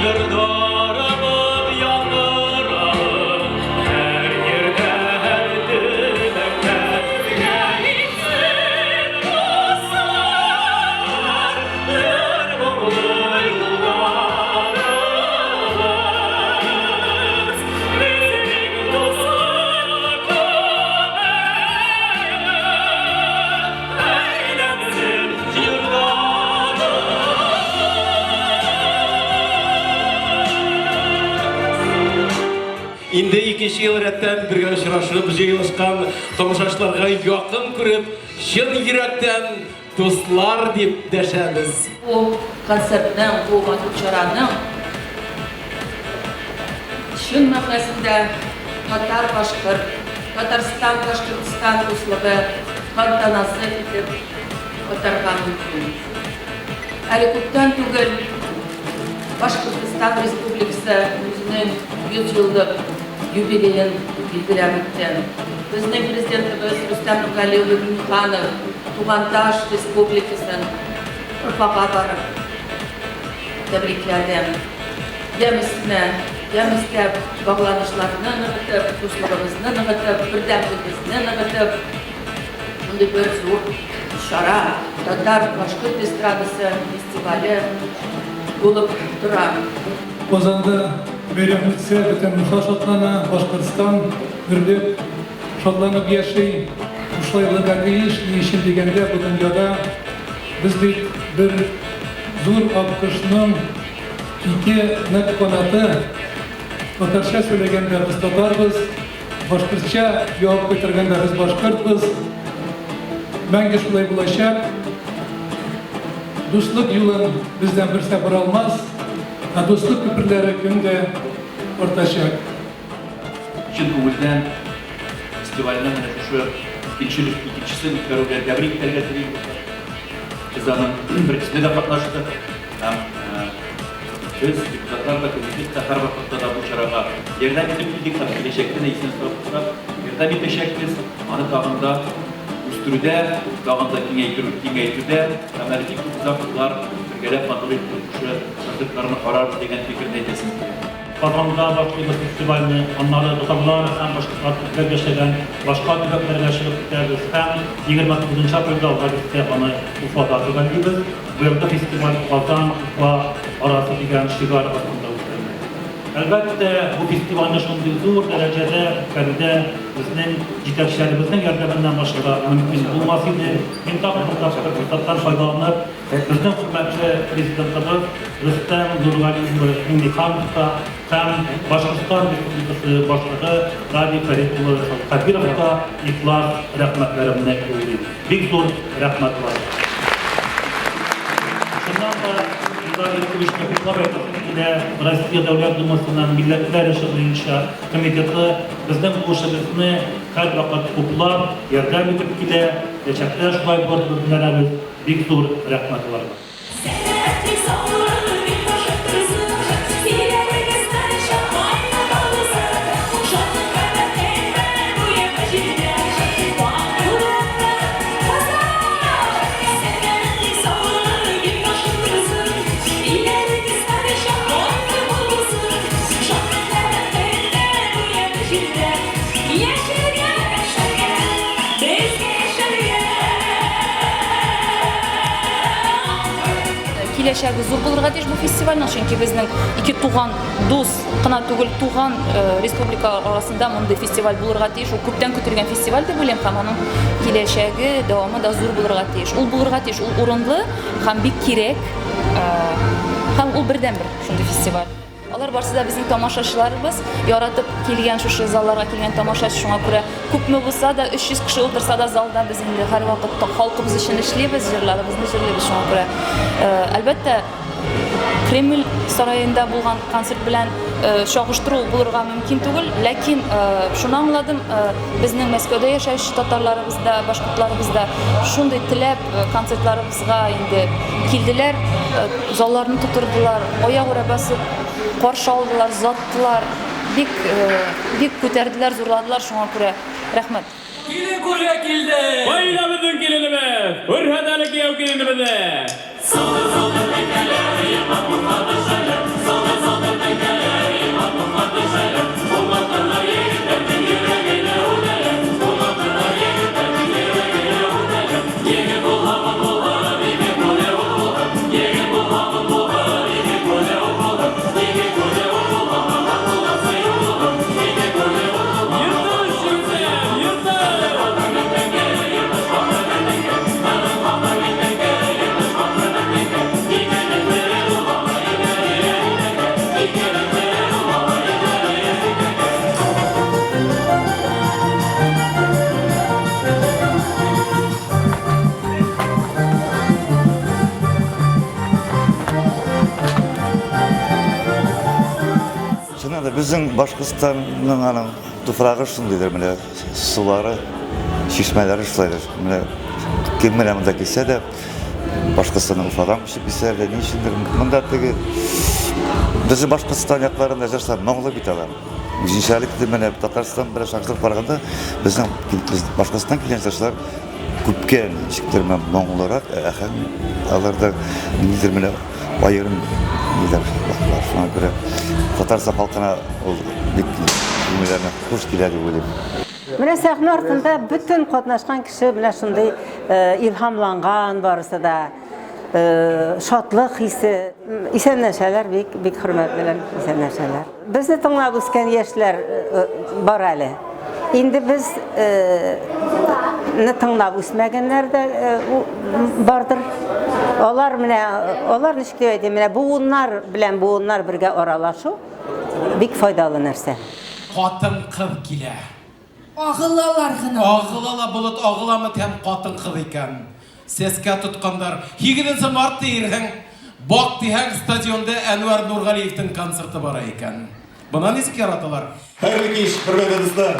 Йортларыбыз яңгырады һәр җирдә, һәр төбәктә. Гәлимсен дуслар, бер моңлы юлларыбыз. Безнең дуслык күмәге, әйләнсен Инде икенче ел рәттән бергә очрашып җыелышкан тамашачыларга якын күреп, чын йөрәктән дуслар дип дәшәбез. Бу концертның, бу матур чараның чын мәгънәсендә татар-башкорт, Татарстан-Башкортстан дуслыгы тантанасы итеп атарга мөмкин. Әле күптән түгел Башкортстан Республикасы үзенең 100 еллык юбилеен билгеләп үтте. Безнең Президентыбыз Рөстәм Нургали улы Миңнеханов тугандаш республикасын Уфага барып тәбрикләде. Ямь өстенә ямь өстәп, багланышларны ныгытып, дуслыгыбызны ныгытып, бердәмлегебезне ныгытып, Шундый бер зур чара, татар-башкорт эстрадасы фестивале булып тора. Казанда бәйрәм үтсә, бөтен Уфа шатлана, Башкортстан гөрләп, шатланып яши. Шулай булырга тиеш, ни өчен дигәндә, бу дөньяда без бит бер зур аккошның ике нык канаты. Татарча сөйләгәндә без татарбыз, Башкортча җавап кайтарганда без башкортбыз. Мәңге шулай булачак. Дуслык юлын бездән берсе бора алмас, ә дуслык күперләре көн дә артачак. Чын күңелдән фестивальнең менә шушы икенче икенчесен үткәрү белән тәбрик итәргә телим. Без аның беренчесендә дә катнаштык һәм Без, депутатлар да, комитет та һәрвакытта да бу чарага ярдәм итеп килдек һәм киләчәктә дә исән-сау булсак, ярдәм итәчәкбез. Аны тагын да үстерүдә, тагын да киңәйтү, киңәйтүдә һәм әле бик күп озак еллар бергәләп матур итеп шушы концертларны карарбыз дигән фикерне әйтәсем килә. Казанда башлыйбыз фестивальне, аннары татарлар һәм башкортлар күпләп яшәгән башка төбәкләргә чыгып китәбез һәм 29 нчы апрельдә, Алла бирсә, аны Уфада төгәллибез. Быелгы фестиваль Казан, Уфа арасы дигән шигарь астында үткәрелә. Әлбәттә, бу фестивальне шундый зур дәрәҗәдә үткәрүдә безнең җитәкчеләребезнең ярдәменнән башка мөмкин булмас иде. Мин тагын бер тапкыр форсаттан файдаланып, безнең хөрмәтле Президентыбыз Рөстәм Нургали улы Миңнехановка һәм Башкортстан Республикасы Башлыгы Радий Фәрит улы Хәбировка ихлас рәхмәтләремне юллыйм. Бик зур рәхмәт аларга. Чыннан да, Илдар Ирковичны хуплап әйтәсем килә, Россия Дәүләт Думасының милләтләр эше буенча комитеты безнең бу эшебезне һәрвакыт хуплап, ярдәм итеп килә, киләчәктә дә шулай булыр дип өметләнәбез. Бик зур рәхмәт аларга. Сәламәтлек, саулык, бик ашыктырсын, Сөйләвегез һәрчак майлы булсын, Шатлыкка бәхеткә буе җирдә, Матурлыкка Казан! Сәламәтлек, саулык, бик ашыктырсын, Өйләрегез һәрчак майлы булсын, Шатлыкка бәхеткә буе җирдә, Яшәргә, яшәргә, безгә яшәргә! Киләчәге зур булырга тиеш бу фестивальнең, чөнки безнең ике туган дус кына түгел, туган э, республика арасында мондый фестиваль булырга тиеш. Ул күптән көтелгән фестиваль дип уйлыйм һәм аның киләчәге, дәвамы да зур булырга тиеш. Ул булырга тиеш, ул урынлы һәм бик кирәк э, һәм ул бердәнбер шундый фестиваль. Алар барсы да безнең тамашачыларыбыз, яратып килгән шушы залларга килгән тамашачы, шуңа күрә күпме булса да, 300 кеше утырса да залда без инде һәрвакыт халкыбыз өчен эшлибез, җырларыбызны җырлыйбыз, шуңа күрә, э, әлбәттә, Кремль сараенда булган концерт белән э, чагыштыру булырга мөмкин түгел, ләкин э, шуны аңладым, безнең Мәскәүдә яшәүче татарларыбыз да, башкортларыбыз да шундый теләп концертларыбызга инде килделәр, залларны тутырдылар, аягүрә басып каршы алдылар, озаттылар, бик, бик күтәрделәр, зурладылар, шуңа күрә рәхмәт. Килен күргә килде. Кайда безнең киленебез? Күрһәт әле кияү киленебезне! Салдыр, салдыр әйтәләр, Яман бутка төшәләр. Салдыр, салдыр. Чыннан да безнең Башкортстанның аның туфрагы шундыйдыр, менә сулары, чишмәләре шулайдыр. Менә кем менә монда килсә дә, Башкортстанның Уфадан күчеп килсәләр дә, ни өчендер монда теге безнең Башкортстан якларында җырчылар моңлы бит алар. Үзенчәлекле менә Татарстан белән чагыштырып караганда, безнең Башкортстаннан килгән җырчылар күпкә ничектер менә моңлырак, әһәң аларда ниндидер менә аерым ниләр бар. Шуңа күрә Татарстан халкына ул бик күңелләренә хуш килә дип уйлыйм. Менә сәхнә артында бөтен катнашкан кеше менә шундый илһамланган барысы да. Шатлык хисе. Исәнләшәләр, бик бик хөрмәт белән исәнләшәләр. Безне тыңлап үскән яшьләр бар әле. Инде без не тыңлап үсмәгәннәр дә бардыр. Алар менә, алар ничек дип әйтим, менә буыннар белән буыннар бергә аралашу бик файдалы нәрсә. Хатын-кыз килә. Агылалар гына. Агыла ла болыт агыламы һәм хатын-кыз икән. Сәскә тотканнар. Һигезенче март диерһең. Бак диһәң, стадионда Әнвәр Нургалиевтең концерты бара икән. Бына ничек яраталар. Хәерле кич, хөрмәтле дуслар!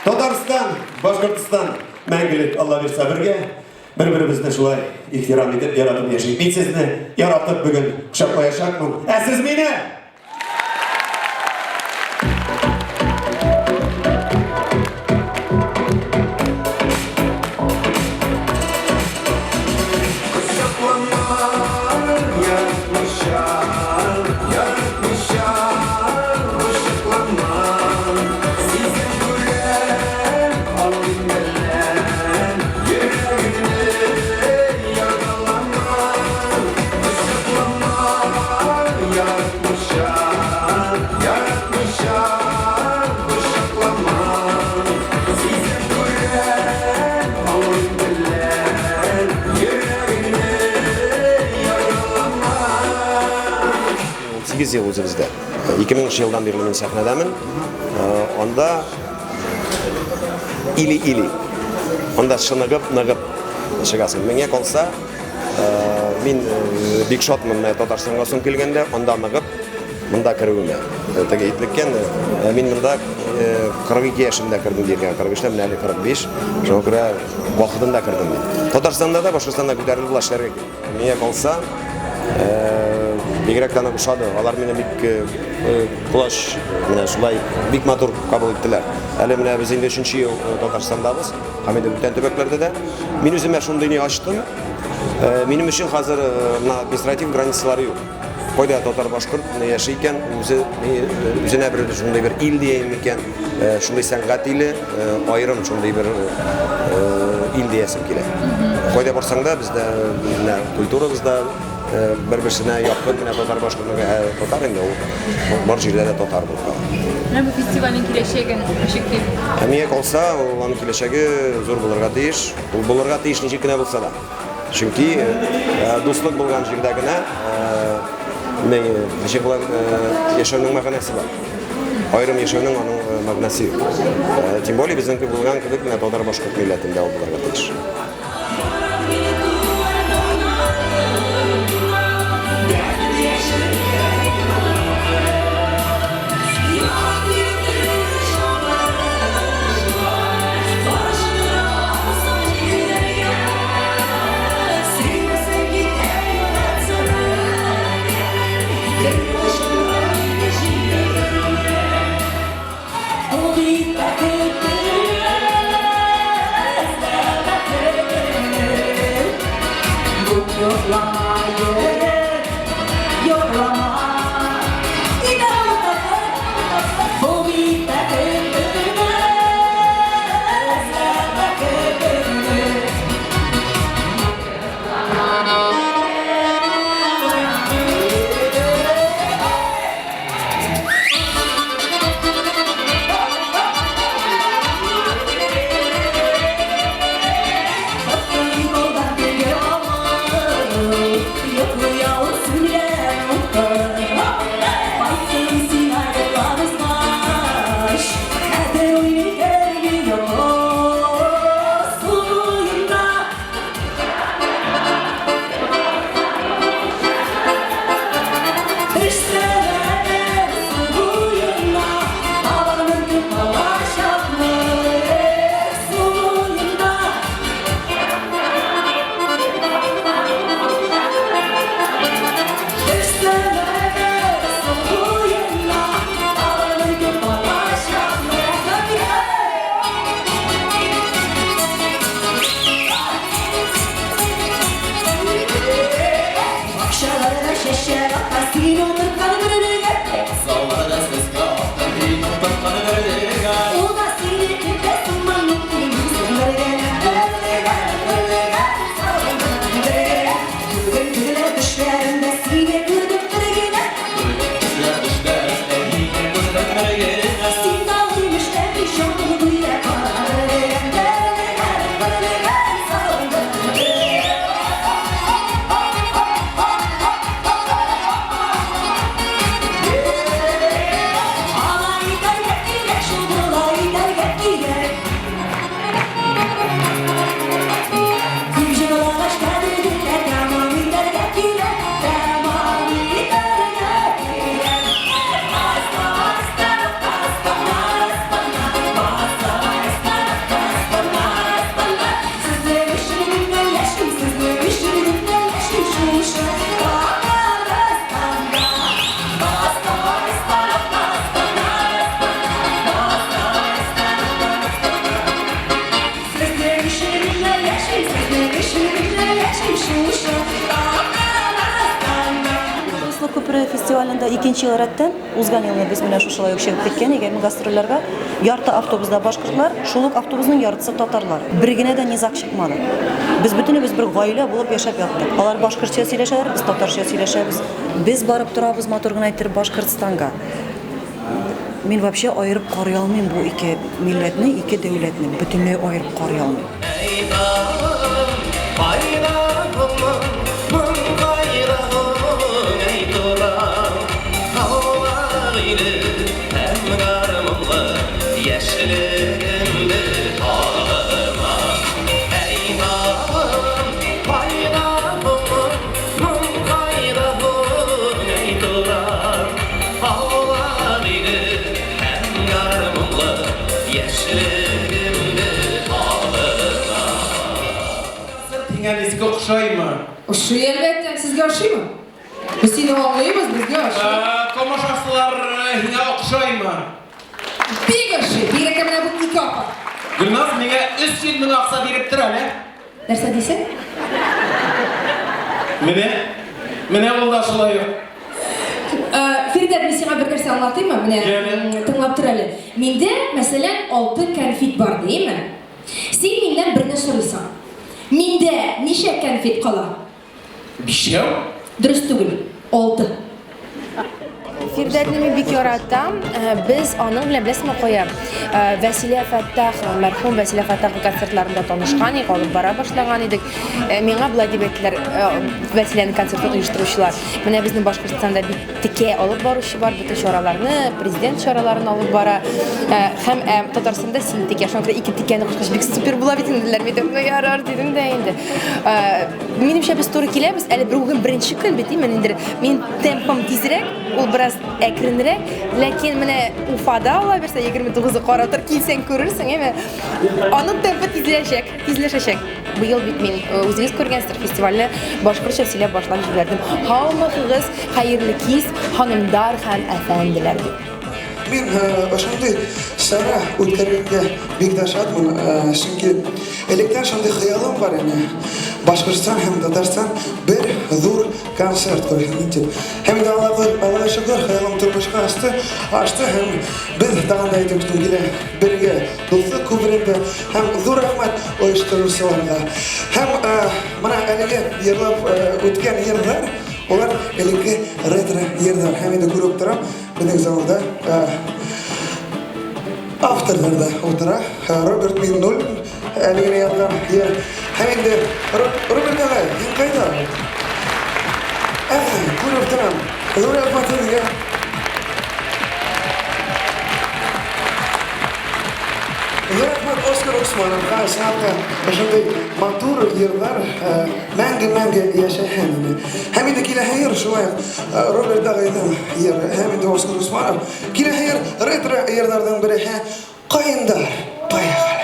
Татарстан, Башкортстан мәңгелек, Алла бирса, бергә, бер-беребезне шулай ихтирам итеп, яратып яшик. Мин сезне яратып бүген кочаклаячакмын, ә сез мине! Сигез ел үзебездә. 2000 елдан бирле мин сәхнәдәмен. Анда или-или. Анда чыныгып, ныгып чыгасың. Миңа калса, Мин бик шатмын менә Татарстанга соң килгәндә, анда ныгып, монда керүемә. Теге итлеккән, мин монда 42 яшемдә кердем диергә, 43-тә, менә әле 45. Шуңа күрә вакытында кердем мин. Татарстанда да, Башкортстанда күтәрелеп була эшләргә. Миңа калса, бигрәк тә нык ошады. Алар мине бик колач менә шулай бик матур кабул иттеләр. Әле менә без инде өченче ел Татарстандабыз. Һәм инде бүтән төбәкләрдә дә. Мин үземә шундый ни ачтым. Минем өчен хәзер менә административ границалар юк. Кайда татар башкорт яши икән, үзе үзенә бер шундый бер ил дияйм микән, шундый сәнгать иле, аерым шундый бер ил диясем килә. Кайда барсаң да бездә менә культурабызда бер-берсенә якын менә татар башкортның татар инде ул бар җирдә дә татар булып кала. Менә бу фестивальнең киләчәген ничек дип? Ә миңа калса, ул аның киләчәге зур булырга тиеш. Ул булырга тиеш ничек кенә булса да. Чөнки дуслык булган җирдә генә ничек була яшәүнең мәгънәсе бар. Аерым яшәүнең аның мәгънәсе юк. Тем более безнең булган кебек менә татар-башкорт милләтендә ул булырга тиеш. Yoklama фестивалендә икенче ел рәттән, узган елны без менә шушылай ук чыгып киткән идек гастрольләргә. Ярты автобуста башкортлар, шул ук автобусның яртысы татарлар. Бер генә дә низаг чыкмады. Без бөтенебез бер гаилә булып яшәп яттык. Алар башкортча сөйләшәләр, без татарча сөйләшәбез. Без барып торабыз матур гына иттереп Башкортстанга. Мин вообще аерып карый алмыйм бу ике милләтне, ике дәүләтне. Бөтенләй аерып карый алмыйм. Һиңә ничек охшаймы? Ошый, әлбәттә. Сезгә ошыймы? Без сине аңлыйбыз, безгә ошый. Тамашачылар һиңә охшаймы? Бик ошый. Бигрәк тә менә бу ике апа. Гөлназ, миңа 300 мең акча биреп тор әле. Нәрсә дисең? Менә, менә ул да шулай ук. Фирдәт, мин сиңа бер нәрсә аңлатыйммы? Менә, тыңлап тор әле. Миндә, мәсәлән, алты кәнфит бар, димме? Син миннән берне сорыйсың. Миндә ничә кәнфит кала? Бишәү? Дөрес түгел, алты. Фирдәтне мин бик яратам. Без аның белән беләсеңме кая? Вәсилә Фәттахова, мәрхүм Вәсилә Фәттахова концертларында танышкан идек, алып бара башлаган идек. Миңа болай дип әйттеләр, Вәсиләнең концертын оештыручылар. Менә безнең Башкортстанда бик текә алып баручы бар, бөтен чараларны, президент чараларын алып бара. Һәм Татарстанда син текә, шуңа күрә ике текәне кушкач бик супер була бит инде, диделәр. Мин әйттем, ну ярар, дидем дә инде. Минемчә, без туры киләбез. Әле бүген беренче көн бит, мин инде мин темпым тизрәк, ул бераз әкренрәк. Ләкин менә Уфада ала бирсә 29-ы кара тор, килсәң күрерсең, әйме. Аның темпы тизләшәчәк, тизләшәчәк. Быел бит мин э, үзегез күргәнсездер фестивальне башкортча сөйләп башлап җибәрдем. Һаумыһыгыз, хәерле кис, ханымдар һәм әфәнделәр дип. Мин ошондый чара үткәргәнгә бик тә шатмын, чөнки электән шундый хыялым бар иде. Башкортстан һәм Татарстан бер зур концерт куйсын дип. Һәм инде Аллага Аллага шөкер, хыялым тормышка ашты, ашты һәм без тагын да әйтеп үткем килә, бергә дуслык күперендә һәм зур рәхмәт оештыручыларга. Һәм менә әлеге йырлап үткән йырлар, алар элекке ретро йырлар. Һәм инде күреп торам, Безнең залда авторлар да утыра. Роберт Миңнуллин әле генә язган җыр. Һәм инде Роберт агай, син кайда? Әһә, күреп торам. Зур рәхмәт сезгә. Зур рәхмәт Оскар Усмановка, чынлап та шундый матур җырлар мәңге-мәңге яшәһен иде. Һәм инде киләһе ел шулай ук Роберт агайның йыры һәм инде Оскар Усманов киләһе ел ретро йырларның береһе Каендар Поехали!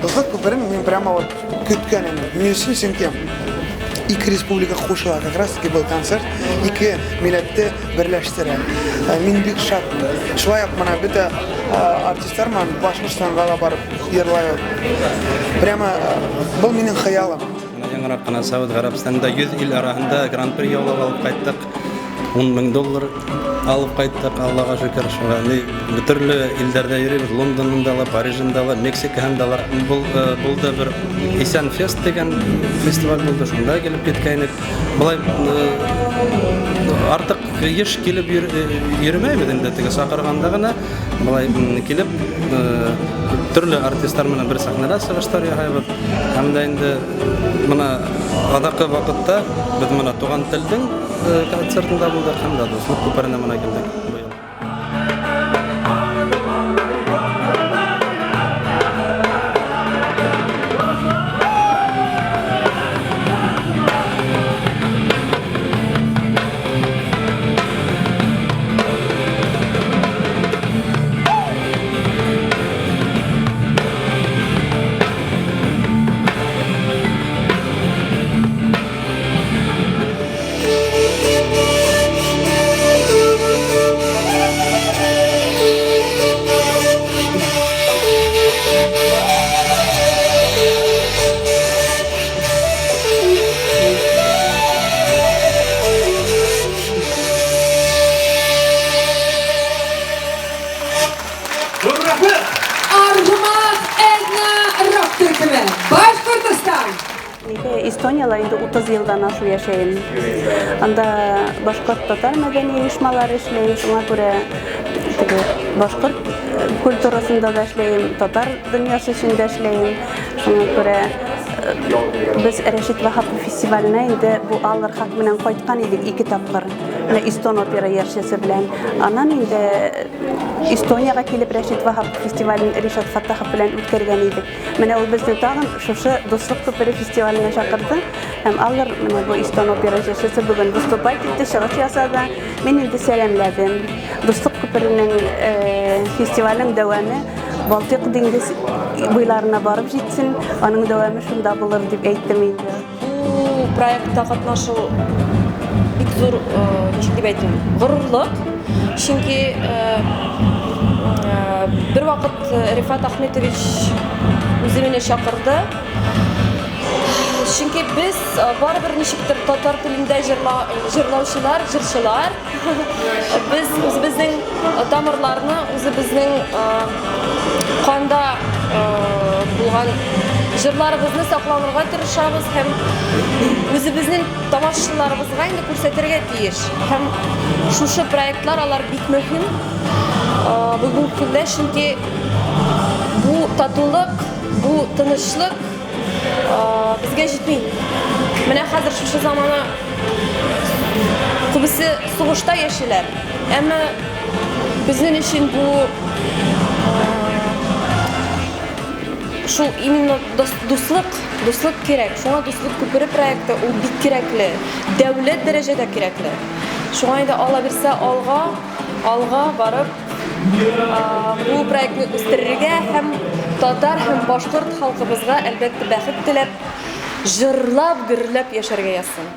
Дуслык күперен мин прямо вот көткән идем. Ни өчен? Чөнки ике республика кушыла, как раз таки был концерт, ике милләтне берләштерә. Мин бик шатмын. Шулай ук менә бөтә артистлар менә Башкортстанга да барып йырлай. Прямо был минем хыялым. Менә яңарак кына Сауд Гарәбстанында 100 ил араһында гран-при яулап алып кайттык. 10 мең доллар алып кайттык, Аллага шөкер. Шуңа ни төрле илләрдә йөрибез, Лондонында ла, Парижында ла, Мексикаһында ла. Бул, булды бер Исән фест дигән фестиваль булды, шунда килеп киткәйнек. Болай артык еш килеп йөрмәйбез инде, теге чакырганда гына болай килеп төрле артистлар белән бер сәхнәдә чыгышлар ясыйбыз. Һәм дә инде менә азакы вакытта без менә Туган телдең концертында булдык һәм дә Дуслык күперенә менә килдек быел. Аргумак этно-рок төркеме, Башкортостан! Эстониялә инде 30 елдан ашу яшәем. Анда башкорт татар мәдәни оешмалары эшләй, шуңа күрә теге башкорт культурасында да эшләем, татар дөньясы өчен дә эшләем. Шуңа күрә без Рәшит Ваһапов фестиваленә инде бу Аллар хак белән кайткан идек ике тапкыр. Менә Эстон опера җырчысы белән. Аннан инде Эстониягә килеп Рәшит Ваһапов фестивален Ришат Фаттахов белән үткәргән идек. Менә ул безне тагын шушы Дуслык күпере фестиваленә чакырды. Һәм алар менә бу Эстон опера җырчысы бүген выступать итте, чыгыш ясады. Мин инде сәламләдем. Дуслык күперенең фестивален дәвамы Балтыйк диңгез буйларына барып җитсен, аның дәвамы шунда булыр дип әйттем инде. Бу проектта катнашу бик зур, ничек дип әйтим, горурлык. Чөнки бер вакыт Рифат Ахметович үзе мине чакырды. Чөнки без барыбер ничектер татар телендә җырлаучылар, җырчылар. Без үзебезнең тамырларны, үзебезнең канда булган җырларыбызны сакланырга тырышабыз һәм үзебезнең тамашачыларыбызга инде күрсәтергә тиеш. Һәм шушы проектлар алар бик мөһим бүгенге көндә, чөнки бу татулык, бу тынычлык безгә җитми. Менә хәзер шушы замана күбесе сугышта яшиләр. Әмма безнең өчен бу шул именно дуслык, дуслык кирәк. Шуңа дуслык күпере проекты ул бик кирәкле. Дәүләт дәрәҗәдә кирәкле. Шуңа инде Алла бирсә алга, алга барып бу проектны үстерергә һәм татар һәм башкорт халкыбызга әлбәттә бәхет теләп, җырлап, гөрләп яшәргә язсын.